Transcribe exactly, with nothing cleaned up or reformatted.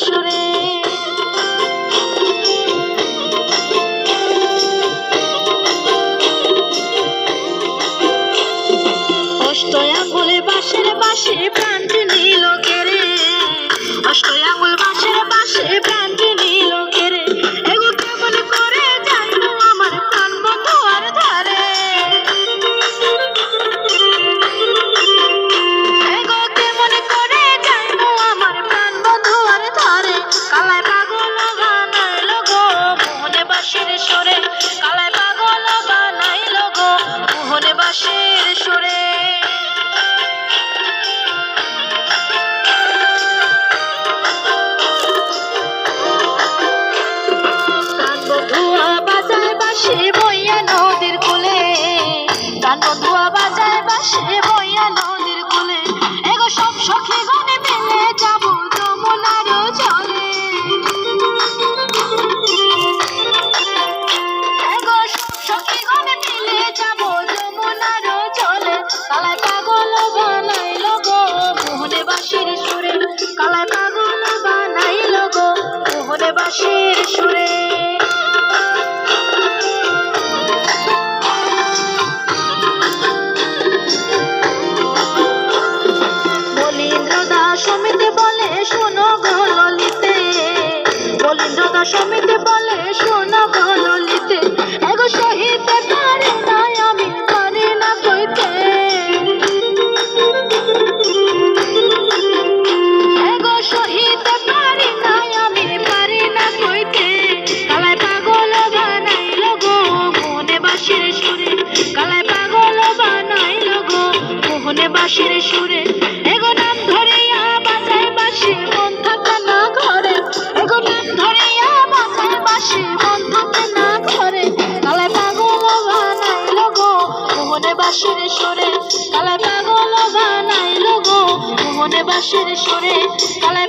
সুরে। অষ্ট আঙ্গুলে বাঁশির বাঁশি প্রাণ নিল কেড়ে, অষ্ট আঙ্গুল বাঁশির বাঁশি প্রাণ নিল কেড়ে। এগো কেমন করে যাইবো আমার প্রাণ বন্ধু আর ধারে? এগো কেমন করে যাইবো আমার প্রাণ বন্ধু আর ধারে? কালায় পাগল বানাইল গো মোহনে বাঁশির সুরে, কালায় পাগল বানাইল গো মোহনে বাঁশির সুরে। প্রাণ বন্ধুয়া বাজায় বাঁশি বইয়া নদীর কূলে, প্রাণ বন্ধুয়া বাজায় বাঁশি বইয়া নদীর কূলে। এগো সব সখী গণে মিলে যাবো যমুনার জলে। এগো সব সখী গণে মিলে যাবো যমুনার জলে। কালায় পাগল বানাইল গো মোহনে বাঁশির সুরে, কালায় পাগল বানাইল গো মোহনে বাঁশির সুরে। মনীন্দ্র দাস সমিতি বলে শোনো গো ললিতে, মনীন্দ্র দাস সমিতি বলে শোনো গো ললিতে। এগো সহিতে পারি না আমি, পারি না কইতে। এগো সহিতে পারি না আমি, পারি না কইতে। কালায় পাগল বানাইল গো মোহনে বাঁশির সুরে, কালায় পাগল বানাইল গো মোহনে বাঁশির সুরে। এগো নাম ধরিয়া বাজায় বাঁশি মন থাকে না ঘরে, এগো নাম ধরিয়া বাজায় বাঁশি মন থাকে না ঘরে। কালায় পাগল বানাইল গো মোহনে বাঁশির সুরে, কালায় পাগল বানাইল গো মোহনে বাঁশির সুরে। কালায়